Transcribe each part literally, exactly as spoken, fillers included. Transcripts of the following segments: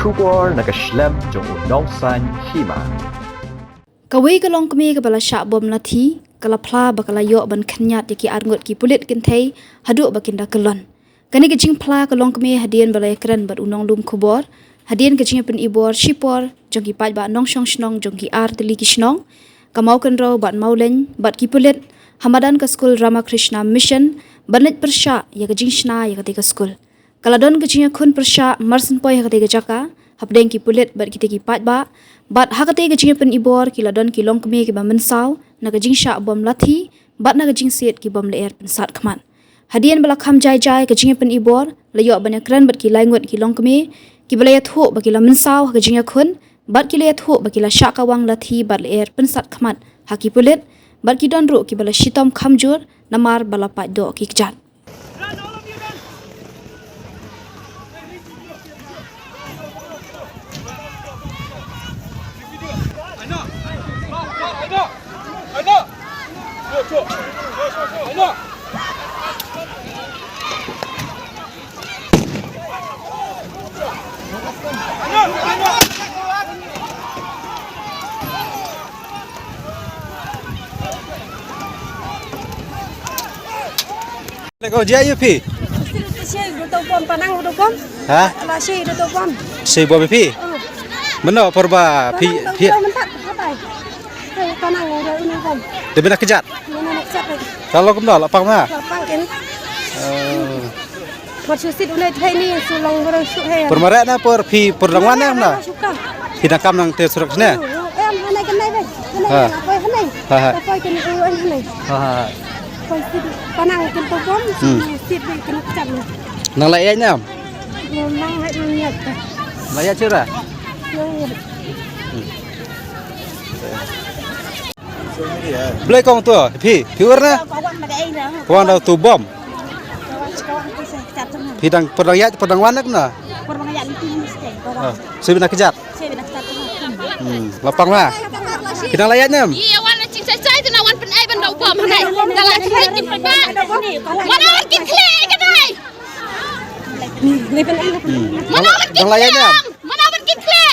Khubor na ka shlem jong u Nongsaiñ Hima. Kawei ka longkmie kaba la shah bom lathi ka la phla ba ka la ïoh ban khynñiat ïa ki arngut ki pulit kynthei haduh ba kin da kyllon. Kane ka jingphla ka longkmie hadien ba la ïakren bad u nonglum khubor hadien ka jingïapynibor shipor jong ki paidbah nongshong shnong jong ki ar tylli ki shnong, ka Mawkynrew bad Mawleiñ, bad ki pulit ha madan ka skul Ramakrishna Mission ban leit pyrshah ïa ka jingshna ïa katei ka skul. Ka la don ka jingïakhun pyrshah marsynpoi ha katei ka jaka hapdeng ki pulit bad kitei ki paidbah, bad ha katei ka jingïapynibor ki la don ki longkmie kiba mynsaw na ka jingshah bom lathi bad na ka jingsiat ki bom lyer pynsat khmat. Hadien ba la kham jai jai ka jingïapynibor, la ïoh ban ïakren bad ki laingut ki longkmie kiba la ïathuh ba ki la mynsaw ha ka jingïakhun bad ki la ïathuh ba ki la shah kawang lathi bad lyer pynsat khmat ha ki pulit, bad ki don ruh kiba la shitom kham jur namar ba la paid doh ki kjat. Lego jia yu phi? Shi do to bom, panang do bom. Ha? La shi do to bom. Shi bom phi? Oh. Mano por ba phi, panang do phi. Bom, mentak, apa? Hai, panang do ini bom. Debina kejat. Mana nak siapa? Kalau kumno la pang ma. La pang ken. Oh. Por shu sit une thai ni, shu long bro shu hai. Por mare na por phi por dang wan na. Phi dang kam nang te surok sne. Em, hanai kenai be. Ha. Apa hanai? Ha, ha. Apa kenai, oh, hanai. Ha, ha. Por sit panang ken to bom, hmm, sit be ken chap ni. Nang la ïa nyam? Nang hai nang ïa. La ïa chura? Nang ïa. Blei kong tu, phi, phi ur na? Ka wan da tu bom. Phi dang, por dang ïaid, por dang wan na kumno? Ah, sibina kejat. Hmm, la pang ma. Phi dang la ïaid nem? Ïa wan na ching sai sai tu na wan pynai ban da u bom. Dang la ching sai kin pynai. Wan na wan kin khleh ka dai. Hmm. Dang la ïaid nem? Mana ban kin khleh?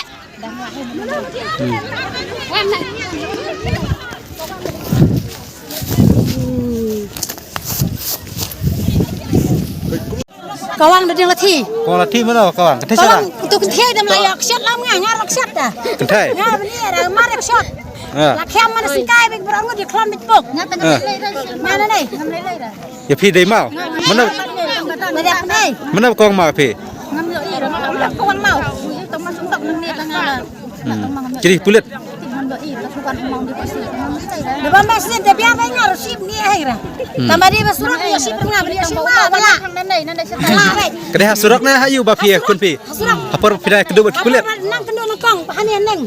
Kawang da ding lathi. Kawang lathi mano kawang? Kynthei sara? Kawang tu kynthei dam la ïa kshot lam nga, nga la kshot da. Kynthei? Nga bani ra mar kshot. Ha. La khiam mana singkai bik bro ngut di khlon bik pok. Ha. Mana nei? Ïa phi dei maw? Mano? Mano kong maw phi? Hmm. Kiri pulit. Hmm. Ka dei ha surok ne ha ïu ba phi ïa khun phi? Ha por phi dei kynduh bad ki pulit. Nang kynduh nang kong, hani nang.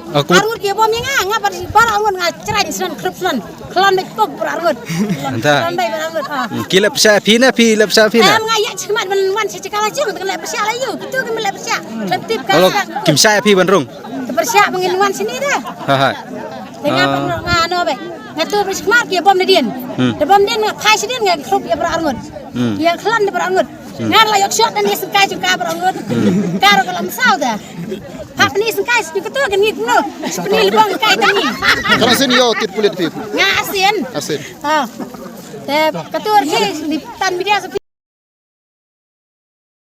Arngut ki bom ïa nga, nga pat baroh arngut nga chrai snan khrip snan. Khlon beit pok baroh arngut. Anta. Khlon beit baroh arngut, ah. Hmm, ki leh pyrshah phi ne, phi leh pyrshah phi ne? Em, nga ïa chikmat ban wan shi chikala chung, nga leh pyrshah la ïu, kitu ki leh pyrshah. Leh tip ka. Kim shah phi ban rung. Ki pyrshah ban ngin wan shini da. Ha, ha. Te nga pynrung nga ano be. Nga tu pyrshah ki bom ne dien. Hmm. Te bom dien nga phai shi dien nga khrip ïa baroh arngut. Hmm. Ïa khlon de baroh arngut. Hmm. Nga la ïoh shot dan ïa sengkai jong ka baroh ngut. Hmm. Ka ruh ka la mynsaw da. Ha pynïaid sengkai shu katu kan ngi kumno. Pynïaid lubang kai kan ngi. Ka la sien ïoh tit pulit phi. Nga arsien. Arsien. Ha. Te katu ruh ki di tan media sa